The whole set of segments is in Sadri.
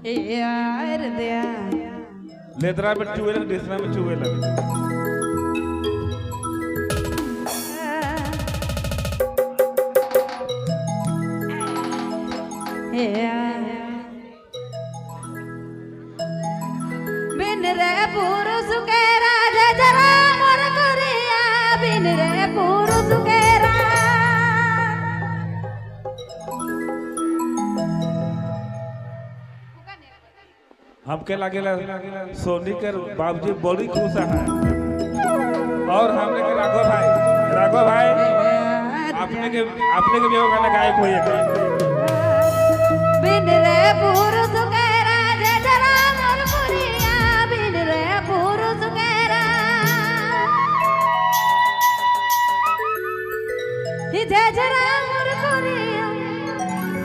यार दया लेदरा में चुएला, डिसना में चुएला। बिन रे पुरुष के राजा जरा मोर करिया, बिन रे पुरुष के। हमके लागेला सोनी के बाबूजी बड़ी खुश है। और हमने के राघव भाई, राघव भाई अपने के भी गाना गायक हुई है। बिन रे पुरुष के राजा जरा मोर करिया, बिन रे पुरुष के जरा मोर करिया,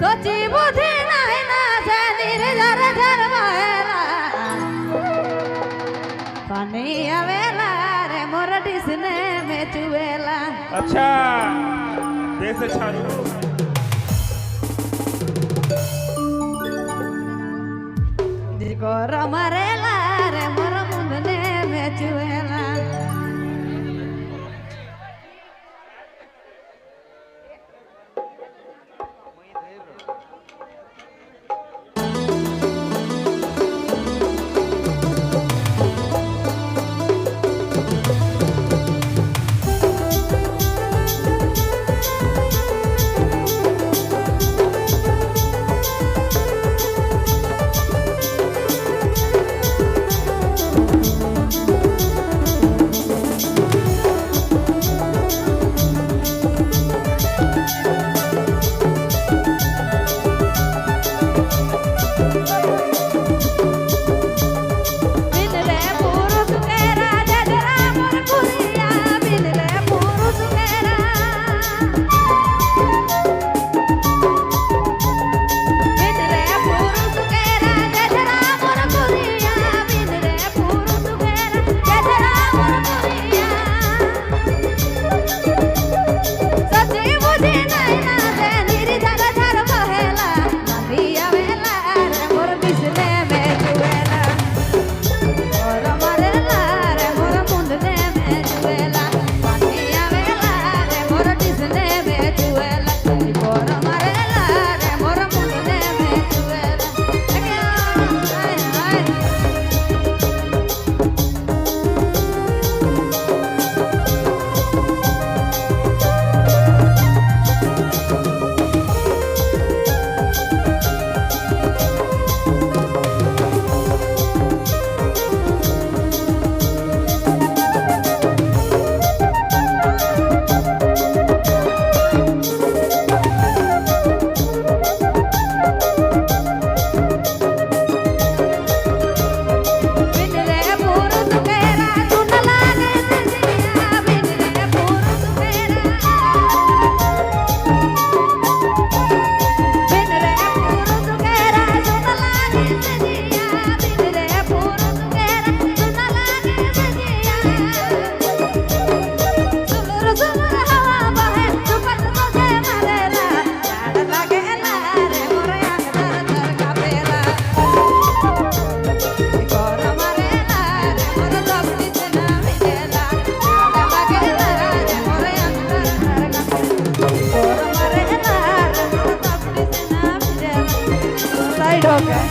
सोची बुद्धि नहीं ना जानी रे जर जर बहेला, पानी आवेला रे मोर डिसने में चुवेला। अच्छा देश छानू गोर मरेला रे मोर मुंदने में चुवेला। बिन रे पुरुष के राजा जरा मोर कुरिया, बिन रे पुरुष के बिन रे पुरुष के राजा जरा मोर कुरिया, बिन रे पुरुष के राजा जरा मोर कुरिया, सची बुझी नहीं ना से नीर झर झर बहेला, नदी आवेला रे मोर बिसने में चुवेला, मोर मरेला रे मोर मुंडने में चुवेला, पानी आवेला रे मोर डिसने में चुवेला, मोर मरेला रे मोर मुंडने में चुवेला। हाय हाय। बिन रे पुरुष के सुन लागे सजिया, बिन रे पुरुष के, बिन रे पुरुष के सुन लागे सजिया, बिन रे पुरुष के सुन लागे सजिया, सुलुर सुलुर हवा बहे सुपत सोचे मरेला, झाड़ लागेला रे मोर आंख थर थर कापेला, गोर मरेला रे मोर दबली से ना मिलेला, झाड़ लागेला रे मोर आंख थर थर कापेला, गोर मरेला रे मोर दबली से ना मिलेला। साइड हो गए।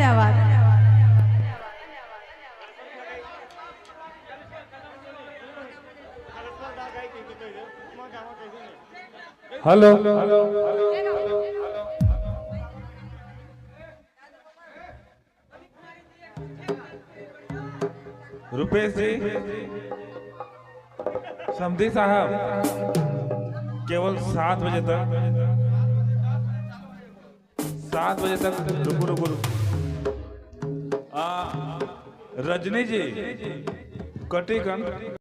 धन्यवाद। हेलो। रुपेश जी, समधी साहब, केवल 7 बजे तक, 7 बजे तक। रुको रुको रुको। रजनी जी कटी कन।